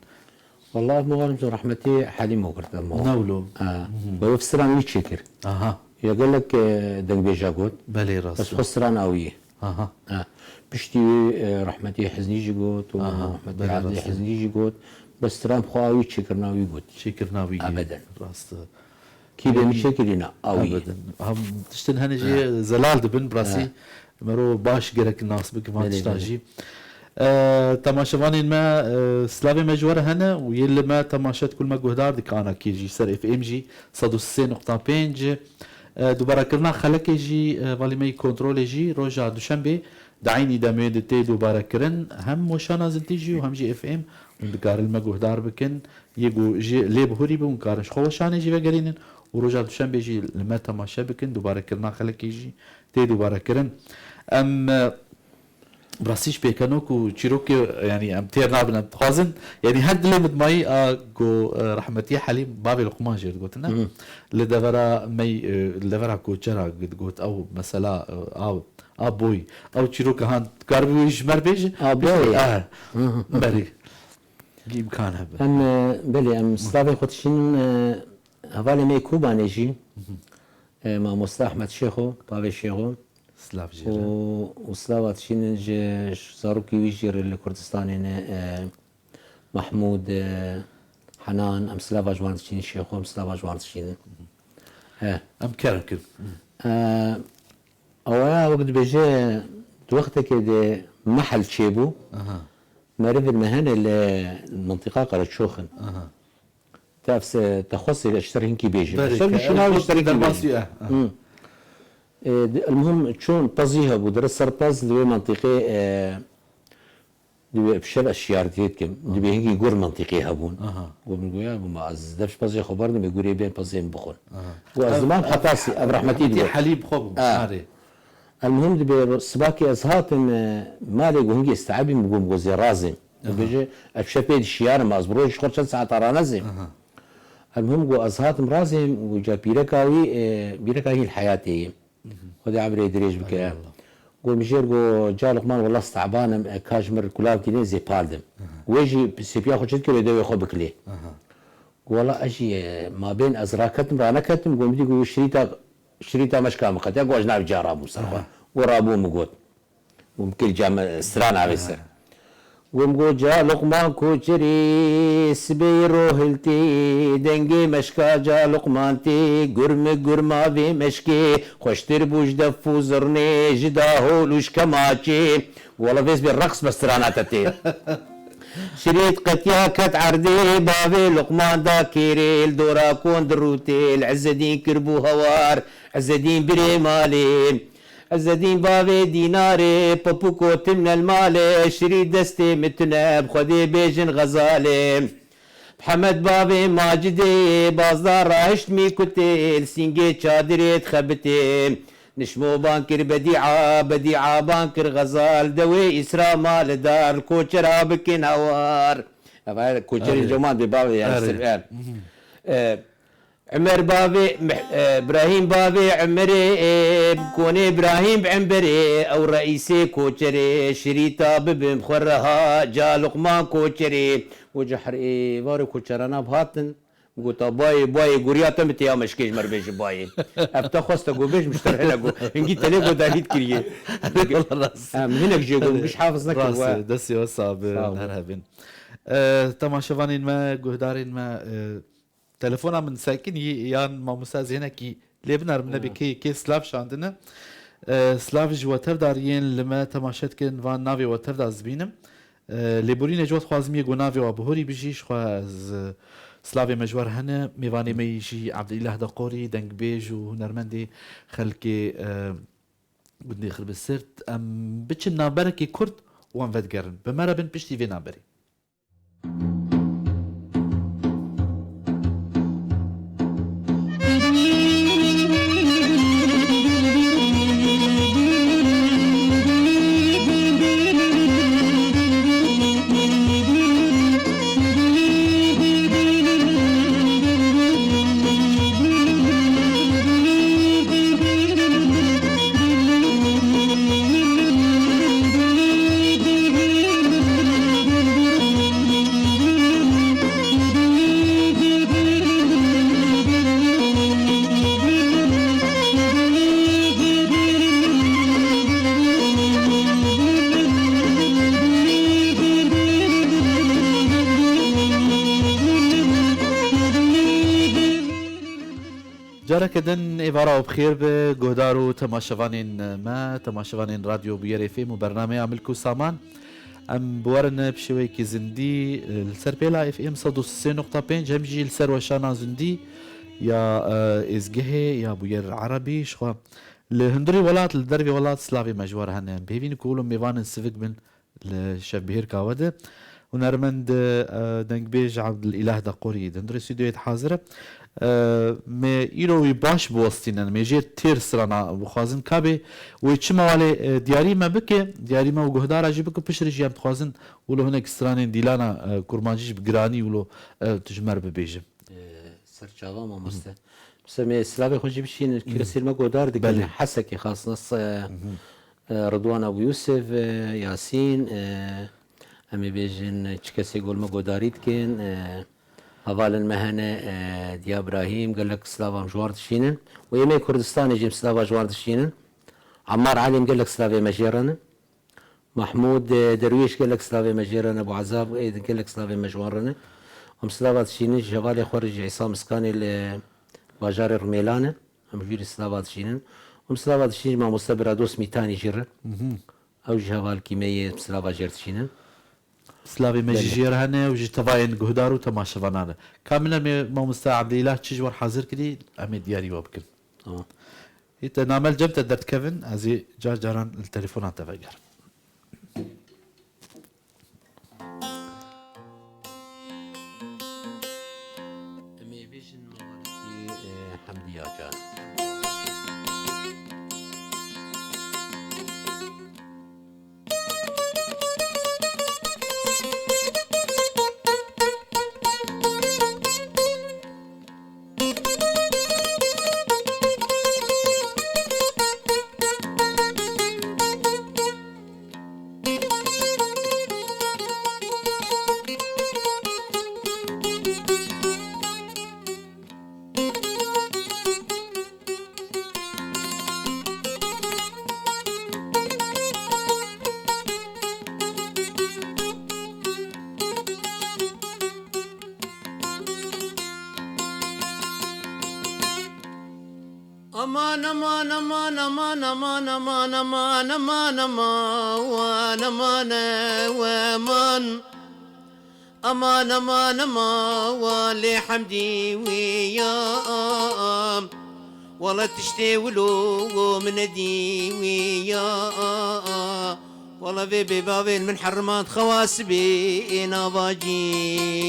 Wallah, ev mewal ji rehmetî Helîmo girt ev mewal. Ne wilo? Ha. Mhm. Wê ev stran wî çêkir. Aha. Ya gelek, e, dengbêja got. Belê, rast Bes e. xwe stran a wî. Aha. Ha. Piştî wî, e, rehmetî Hiznî jî got û Aha, rehmetî belê, Adilê rast e. Hiznî jî got. Bes stran xwe a wî çêkirina wî got. Çêkirina wî Ebeden. Got. Rast e. Kî bê min çêkirîna, a wî ye. Ebeden. Hem tiştin hene jî Ha. zelal dibin, bi rastî Ha. mero baş gerek nas bikin van Belê, tiştan belê. jî. E, temaşevanên me, e, silavê me ji we re hene û yê li me temaşe dikun, me guhdar dikin ana kê jî, ser F M jî sed û sê nokta pênc. E, dubarekirina xelekê jî, e, valî me yî kontrolê jî roja duşembê di eynî demê de tê dubarekirin. Hem Moşana Zintî jî û hem jî F M hûn dikarin li me guhdar bikin. Yê ku jê lê bihurî bin, hûn karin ji xwe weşanê jî vegerînin û roja duşembê jî li me temaşe bikin, dubarekirina xelekê jî tê dubarekirin. Em, e, bi rastî ji pêkenok û çîrokê, yanî em têr nabin, em dixwazin, yanî her dilê min dimayî a ku, e, rehmetî Helîm bavê Luqman jê digotin, ne? Hı. Li devera me, e, li devera koçera digot ew mesela, e, a, a boy, ew çîroka han dikaribî wî ji me re bêje? A boy. Ah, Hı hı. berî. Bi îmkan hebe. Em, e, belê, em silavê xwe dişînin, e, hevalê me yê Kobanê jî, e, mamoste Ehmed Şêxo, bavê Şêxo. Silav jê re. Û, û silava dişînin ji, ji zarokî wî jî re li Kurdistanê ne, e, Mahmûd, e, Henan, em silava ji wan dişînin, Şêxo, em silava ji wan dişînin. He. Em kerem kirin. E, Awaya wek dibêje, di wextekê de mehel çêbû, Aha. merivên me hene li mintiqa Qereçox in. Aha. Te ev se-, te xwest ji te re hinkî bêjim. Berê Ji te re ke, bişîna ev wî ji te re hinkî derbas bêjim. Wî, eh, ah. Hmm. E, di, elmuhim çûn pezî hebû, dire ser pez li wê mentiqê, e, Dibê bi şev ez şiyartiyê dikim. Aha. Dibê hingî gur mentiqê hebûn. Aha. Got min goya, got ma ez dev ji pezê xwe berdim, ê gurê bên pezê min bixwin. Aha. Got ez Ev, diman ev, heta sî, ev rehmetî ev digot. Helîb xwe bû. Ha. Arê. Elmuhim dibê ro-, sibakê ez hatim, e, malê got hingî ez teebîm, got min got zê razêm. Aha. Dibêje ev şev pê dişiyarim, ez bi rojî ji xwe çend saeta ranezêm. Aha. Elmuhim got ez hatim razêm, got ca pîreka wî, e, pîreka hîn heyatê yê. Xwedê emrê dirêj bike. Eyvallah. Got, mijêr got, ca Luqman, wela ez teban im, e, ka ji min re kulav kî nê zê pal dim. Aha. Wê jî sepiya xwe çi dikir, wê dewê xwe bikilê. Aha. Got, wela ez jî, e, ma bên ez raketim, raneketim, got, min dî got, şirîta, şirîta meşka min qetiya, got, ez ji nav ca rabûm ser xwe. Aha. Got, rabû min got. Got, min kir ca me, stran avê ser. Aha. Wim got, ca Luqman koçerê, sibê rohiltê, dengê meşka ca Luqman tê, gurmi gurma vê meşkê, xweştir bû ji def û zirnê, ji dahol û ji kemaçê. Wala vês bê reqs be strana te tê. Şirît qetiya ket erdê, bavê Luqman da kêrê, li dora kon dirûtê, li Ezzedîn kiribû hewar, Ezzedîn birê malê. Ezzedîn bavê Dînarê, pepûko timne li malê, şirî destê min tune, bi Xwedê bêjin Xezalê. Mihemed bavê Macidê, bazda rahişt mîkutê, li sîngê çadirê dixebitê. Nişmo ban kir Bedîa, Bedîa ban kir Xezal, dewê Îsra ma li dar, li koçera bikin hawar. Ev her koçerê Erê. Ceman dê bavê, yani Erê. sir, er. Mhm. E, Emer bavê, Mih-, e, Birahîm bavê Emerê, e, konê Birahîm bi Emberê, ew reîsê koçerê, şirîta bibim xwe reha, ca Luqman koçerê. Û ca her êvarê koçerana bi hatin, Gota bayê, bayê, guriya te mi têya meşkê ji me re bêje bayê. Ev te xweste ku bêj, min ji te re hene got. Hingî tenê godarî dikiriye. Wala rast. Em hinek jê got, min giş hafiz nekir. Rast we. E, destê we sax be, Sağ ol. Her hebin. E, temaşevanên me, guhdarên me, e, telefona min sekinî yan mamoste ez hinekî lê binerim, nebê kê, kê silav şandine. E, silav ji we tev de yên li me temaşe dikin, van navê we tev de ez dibînim. E, lêborînê ji we dixwazim yê ku navê we bihorî bijî, ji xwe ez, e, silavê me ji we re hene, mêvanê me yî jî Ebdîlah Deqorî, dengbêj û hunermendê xelkê, e, gundê Xirbisirt. Em biçin navberekê kurt û em vedigerin. Bi me re bin piştî vê navberê. Careke din êvara we bi xêr be, guhdar û temaşevanên me, temaşevanên Radyo Bûyerê F M û bernameya Milk û Saman. Em bi we re ne bi şêweyekî zindî, e, li ser pêla F M sed û sê nokta pênc, hem jî li ser weşana zindî ya, e, êzgehê ya Bûyer Erebî. Ji xwe li hundirî welat, li dervê welat silavê me ji we re hene. Em bi hêvî ne ku wilo mêvanên sivik bin li şevbihêrka we de. Hunermend, e, dengbêj Ebdulîlah Deqorî di hundirê stûdyoyê de hazir e. E, me îro wî baş biwestînin, me jê têr strana bixwazin. Ka bê wê çima walê, e, diyarî me bike, diyarî me û guhdara jî bike, piştre jî em dixwazin wilo hinek stranên dîlana, e, kurmancî jî bi giranî wilo, e, tu ji me re bibêje. E, ser çava mamoste. Mesela me silavê xwe jî bişînin, kesên me guhdar dikin. Belê. Hesekê xasnas, e, e, Ridwan Ebû Yûsif, e, Yasîn, e, em ê bêjin çi kesê gol me guhdarî dikin, e, hevalên me hene, e, Diya Birahîm, gelek silavam ji wan dişînin. Û êmê Kurdistanê jî em silava ji wan dişînin. Ammar Elî em gelek silavê me jê re ne. Mahmûd, e, Derwîş gelek silavê me jê re ne, Buezav, e, gelek silavê me ji wan re ne. Em silava dişînin ji hevalê xwe re jî Îsa Miskanê li bajarê Rimêlan e. Em jû rê silava dişînin. Em silava dişînin ji mamoste Birados Mîtanî jî re. Mhm. Ew ji hevalkî me yê, em silava jê re dişînin. Silavê me jî Belê. Jê re hene û ji tevayên guhdar û temaşevanan re. Ka min em ê mamoste Ebdîlah çi ji we re hazir kirî, em ê diyarî we bikin. Tamam. Hê te namel cem te derdikevin, ez ê car caran li telefona te vegerim. Em ê bêjin mewalekî, e, Hemdiya Can. Aman, aman, aman, aman, aman, aman, aman, aman, aman, aman, aman, ew aman. Aman, aman, aman, wa lê hemdî wî ya. Wala tiştê wilo min nedî wî ya. Wala vê bêbavên min herrimand xewa sibê ê navacî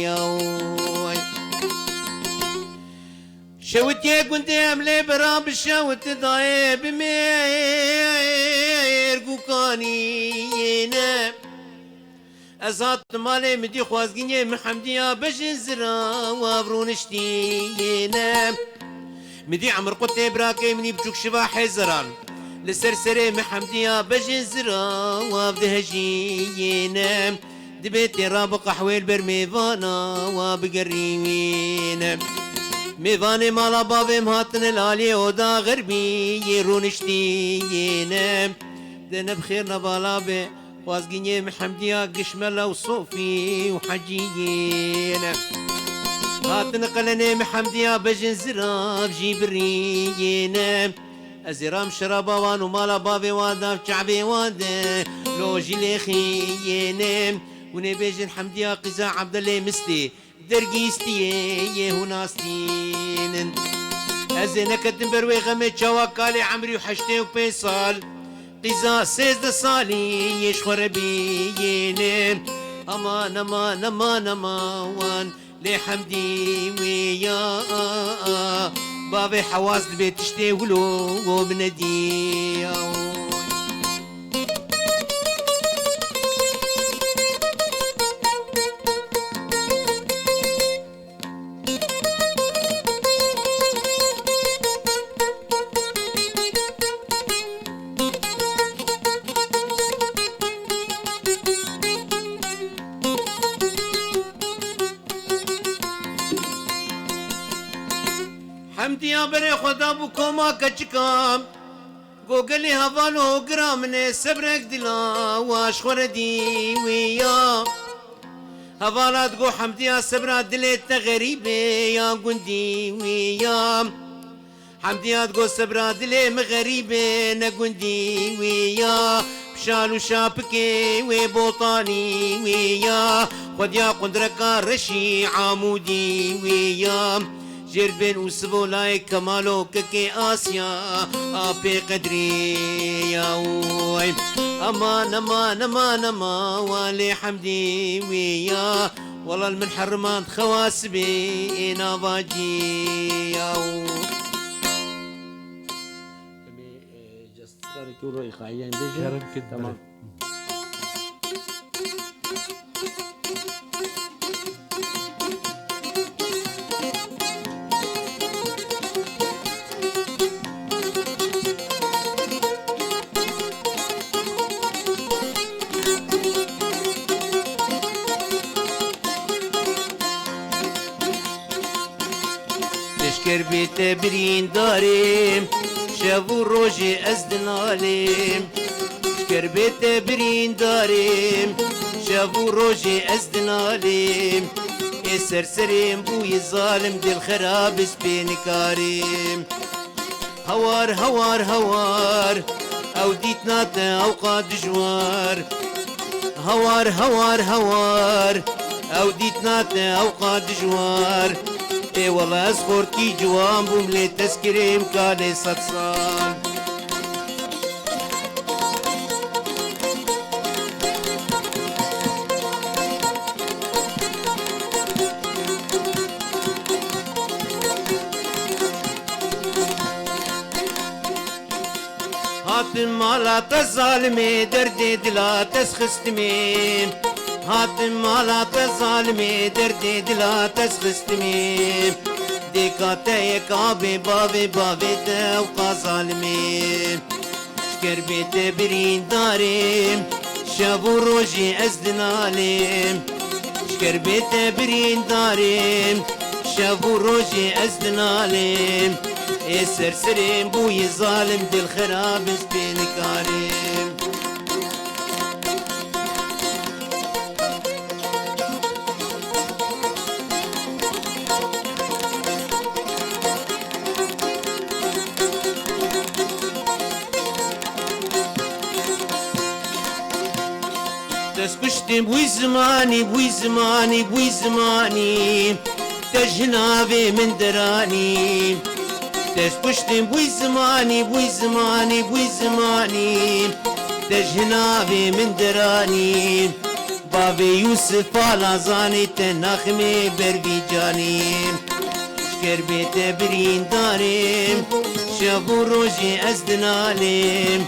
ya. Oy. Şewitiyê gundê em lê bera bi şewit dayê bi mêr gukanî yê ne. Ez hatim malê min dî xwazgînê min hemdiya bejin zira wav rûniştî yê ne. Min dî emir qutê birakê min î biçûk şiva hêzeran. Li ser serê min hemdiya bejin zira wav dihejî yê ne. Dibê tê ra bi qehwê li ber mêvana wa bigerîne. Mêvanê mala bavê min hatine li aliyê oda xerbî yê rûniştiyêne. De ne bi xêr ne bala be, xwazgînê Mihemdiya Gişmela û Sofî û Heciyêne. Hatine qelenê Mihemdiya bejin zirav jî biriyêne. Ez ê ram şeraba wan û mala bavê wan dav çavê wan de, lo jî lê xiyêne. Hûn ê bêjin Hemdiya qîza Ebdelê Mistê, dergîstiyê yê hûn astînin. Ez ê neketim ber wê xemê çawa kalê emrî û heştê û pênc sal, qîza sêzdeh salî yê ji xwe re bîyêne. Aman, aman, aman, aman wan. Lê Hemdî wî ya, bavê Hewaz dibê tiştê wilo binediya. Hemdiya berê xwe da bû koma keçikan. Gogelê heval û hogira min ê sebrek dila wa ji xwe re dî wî ya. Hevala digo Hemdiya sebra dilê te xerîbê ya gundî wî ya. Hemdiya digo sebra dilê min xerîbê ne gundî wî ya. Bi şal û şapikê wê botanî wî ya. Xwediya qundreka reşî amûdî wî ya. Jêrbên û sivolayê Kemalo kekê Asya apê qedrî ya. Oy. Aman, aman, aman, aman, walê Hemdî wî ya. Wela li min heriman xewa sibê ê navacî ya. Em ê, e, cestikarê tu ro îxayiyên bêjin. Kerem kin, tamam. Berê. Eşker bê te birîndarê, şev û rojê ez dinalêm. Eşker bê te birîndarê, şev û rojê ez dinalêm. Ê serserên bûyî zalim, dil xerab, ez pê nikarêm. Hawar, hawar, hawar, ew dîtina te ewqa dijwar. Hawar, hawar, hawar, ew dîtina te ewqa dijwar. Ê wela ez xortî ciwan bûm, lê tezkirê min kalê sed sal. Hatim mala te zalimê, derdê dila te xistimê. Hatim mala te zalimê, derdê dila te xistimê. Dêka te yek abê bavê, bavê te ewqa zalimê. Ji kerbê te birîndarê, şev û rojê ez dinalêm. Ji kerbê te birîndarê, şev û rojê ez dinalêm. Ê serserên bûyî zalim, dil xerab, ez pê nikarêm. Te ez kuştim bûy zimanî, bûy zimanî, bûy zimanî. Te ji navê min deranî. Te ez kuştim bûy zimanî, bûy zimanî, bûy zimanî. Te ji navê min deranî. Bavê Yûsif Alazanê te naximê ber vî canî. Ji kerbê te birîndarêm, şev û rojê ez dinalêm.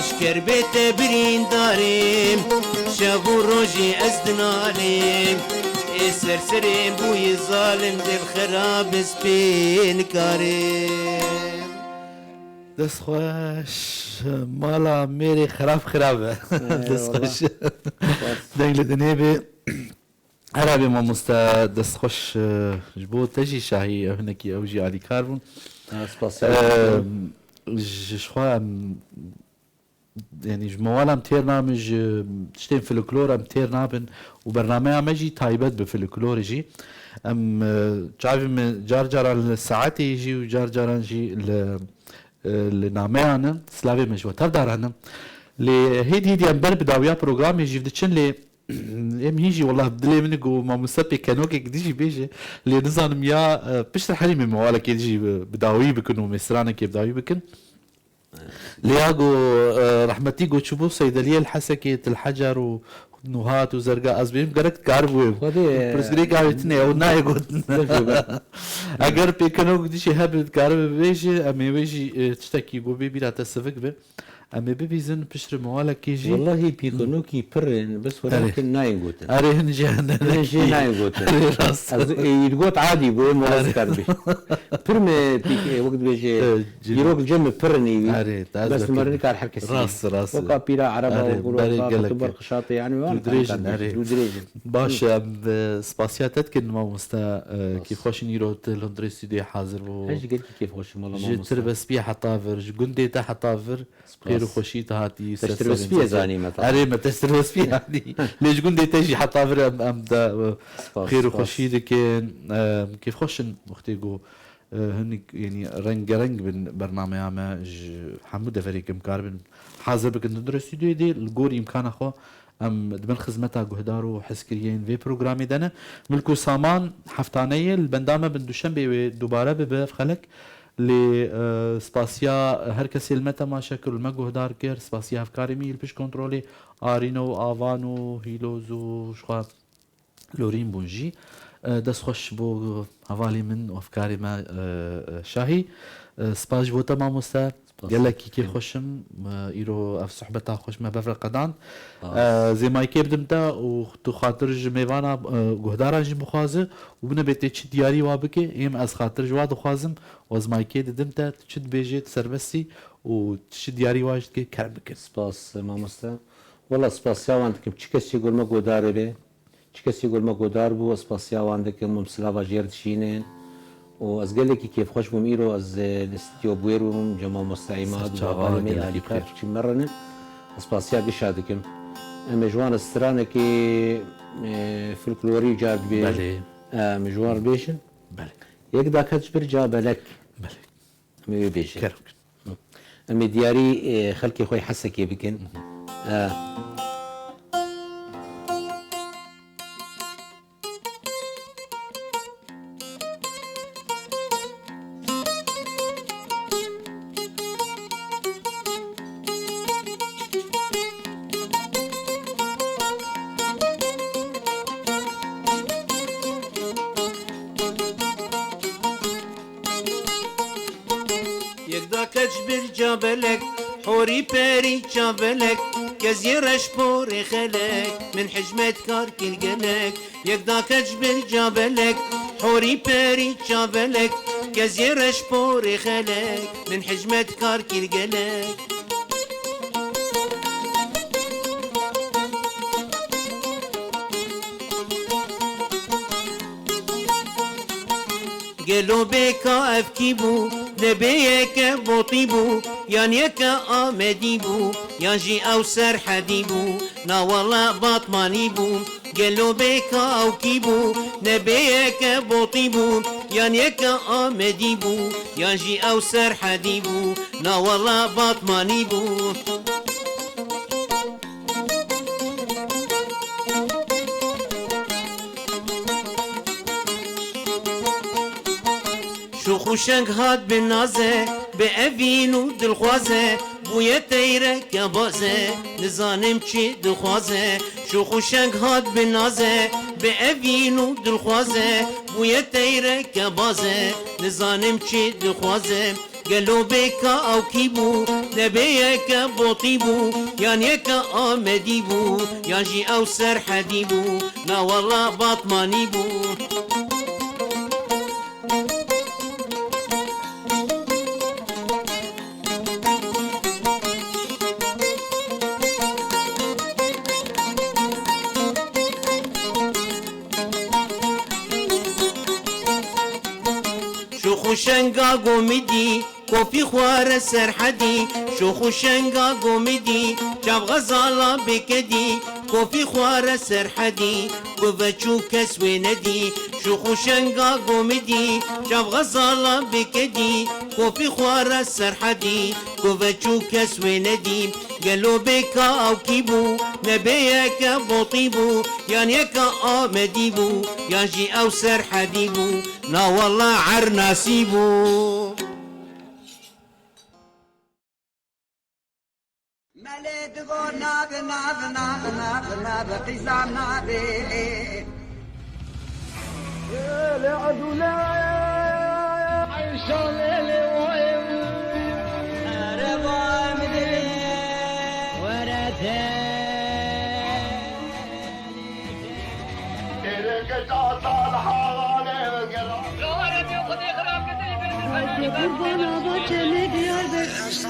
Ji kerbê te birîndarêm, şev û rojê ez dinalêm. Ê serserên bûyî zalim, dil xerab, ez pê nikarêm. Dest xweş. Mala mêrê xirab xirab e. Eyvallah. Dest xweş. Deng li dinê bê. Herabê mamoste, dest xweş, e, ji bo te jî Şahî, ew hinekî ew jî alîkar bûn. Ha, spasiya. E, ji, ji xwe em, yanî ji mewala em têr nabin, ji tiştên folklor em têr nabin û bernameya me jî taybet bi folklorê jî. Em, e, çavê me car caran li saetê jî û car caran jî li, e, li nameyan in. Silavê me ji we tev daran in. Lê hêdî hêdî em ber bi dawiya programê jî diçin lê Em hîn jî, wellah, dilê min got, mamoste pêkenokek dî jî bêje. Lê nizanim ya, e, piştre herî me mewalekê dî jî bi, bi dawî bikin û mêstranekê bi dawî bikin. Lê ya got, e, rehmetî got, çûbû seydeliyê li Hesekê, Til Hecer û Nuhat û Zerga, ez bêjim gerek dikaribû wê. Xwedê, e, pirsgirêka wê tune ye, ew nayê gotin. Eger pêkenok dî jî hebe dikaribe bibêje, em ê wê jî, e, tiştekî got bê bîra te sivik be. Em ê bibîzin piştre mewalekê jî. Wellahî pîkonokî pir in, bes Erê. welakin nayên gotin. Erê, hin jî hene. Hin jî nayên gotin. Erê, rast. Ez ê wî digot adî bû, ê mewaz Erê. kar bî. Pir me pîk, e, wek dibêje, E, cî- dîrok li cem me pir in êwî. Erê, te ez Bes wekî- numar nikar her kesî. Rast, rast. Weka pîra ereba Erê, û guro berê weka gelek. Kutu ber qişatê, yani wan Dû dirêj in, erê. Dû dirêj in. Baş, em, e, spasiya te dikin mamoste, e, Rast. kêfxweş in îro tu li hundirê stûdyoyê hazir bû. Her ji gelkî kêfxweş in, wela Ji mamoste. Tirbespiyê heta vir, ji gundê te heta vir, Spas. Xêr û xweşî te hatî Te ser ji Tirbespiyê serê zanî me, tamam. Erê, me te ji Tirbespiyê anî. Lê ji gundê te jî heta vir em, em de, e, Spas, xêr û spas. xweşî dikin. E, kêfxweş in wextê ku, e, hinik, yanî rengereng bin bernameya me ji hemû deverê ku em karibin hazir bikin di hundirê stûdyoyê dê li gor îmkana xwe. Em di bin xizmeta guhdar û hezkiriyên vê programê de ne. Milk û saman heftane ye, li benda me bin duşembê wê dubare bibe ev xelek. Lê, e, spasiya her kesê li me temaşe kir û li me guhdar kir. Spasiya hevkarê min yî li pişt kontrolê Arîno û Avan û Hîloz û jixwe Lorîn bûn jî. E, dest xweş bo hevalê min û hevkarê me, e, e, Şahî. E, spas ji bo te mamoste. Spas. Gelekî kêfxweş im, e, îro ev sohbeta xweş me bev re qedand. Spas. E, zêmayîkê bidim te û tu xatir ji mêvana, e, guhdaran jî bixwaze û binebê tê çi diyarî wa bike, êm ez xatir ji wa dixwazim û ez mayîkê didim te, tu çi dibêjê, tu serbest î û tu çi diyarî wa ji dike, kerem bike. Spas, mamoste. Wela spasiya wan dikim. Çi kesî gor me guhdar be, Çi kesî gor me guhdar bû, ez spasiya wan dikim û em silava jêr dişînin. Û ez gelekî kêfxweş bûm îro ez, e, li stûdyo bi wêr bûm, cem mamoste Îmad û babanê me alîkar çi me re ne. Ez spasiya gişa dikim. Em ê ji wan re stranekê, e, folklorî car dibêjin. Belê. Em ê ji wan re bêjin. Belê. Yek daket ji bir ca belek. Belê. Em ê wê bêjin. Kerem. Em ê diyarî, e, xelkê xwe yê Hesekê bikin. E. Yek daket ji bir ca belek, horî perî çavelek, keziyê reş porê xelek, min hijmet kar kir gelek. Yek daket ji bir ca belek, horî perî çavelek, keziyê reş porê xelek, min hijmet kar kir gelek. Gelo bêka ev kî bû, ne bê yeke botî bû, yan yeke Amedî bû, yan jî ew Serhedî bû, na wele Batmanî bû. Gelo bêka ew kî bû, ne bê yeke botî bû, yan yeke Amedî bû, yan jî ew Serhedî bû, na wele Batmanî bû. Şox û şeng hat bi naze, bi evîn û dilxwaze, bûye teyreke baze, nizanim çi dixwaze. Şox û şeng hat bi naze, bi evîn û dilxwaze, bûye teyreke baze, nizanim çi dixwaze. Gelo bêka ew kî bû, ne bê yeke botî bû, yan yeke Amedî bû, yan jî ew Serhedî bû, na wele Batmanî bû. Şenga gomidî, kofî xware serhedî, şox û şenga gomidî, çav xezala bêkedî, kofî xware serhedî, ku veçû kes wê nedî, şox û şenga gomidî, çav xezala bêkedî, kofî xware serhedî, ku veçû kes wê nedî. Gelo bêka ew kî bû, nebê yeke botî bû, yan yeke Amedî bû, yan jî ew serhedî bû, na wele ernasî bû. Melê digo nav, nav, nav, nav, nav, qîza navê. Qurbana baçemê Diyarbekir.